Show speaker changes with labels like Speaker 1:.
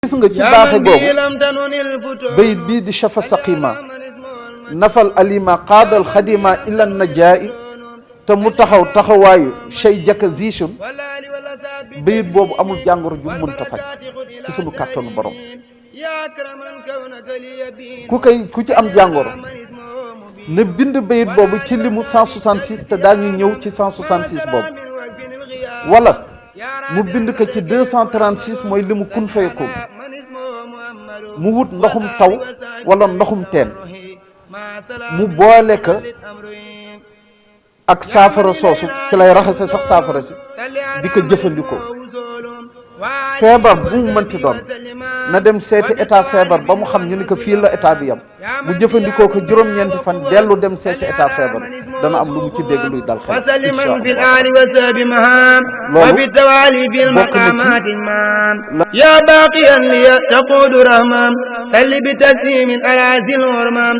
Speaker 1: gis nga ci baaxe googu bayit bii di shafa saqima nafal alima qaadal xadima ila najaa'i te mu taxaw taxawaayu shay jaka zichun bayit boobu amul jàngoro ju mënta faj ci sunu kàttanu borom ku ci am jàngoro ne bind bayit boobu ci limu 166 te daañu ñëw ci 166 boobu wala mu bind ko ci 236 mooy limu kun fayakun mu wut ndoxum taw wala ndoxum teen mu boole ko ak saafara soosu ci lay raxase sax saafara si di ko jëfandikoo feebar bu mu mënti doon na dem seeti état feebar ba mu xam ñu ni ko fii la état bi yam mu jëfandikoo ko juróom-ñeenti fan dellu dem seeti état feebar dana am lu mu ci dégg luy dal xel incha allah loolu bokk na ci
Speaker 2: يا باقيا لي تقود رحمام هل بتسليم على ذي الغرمام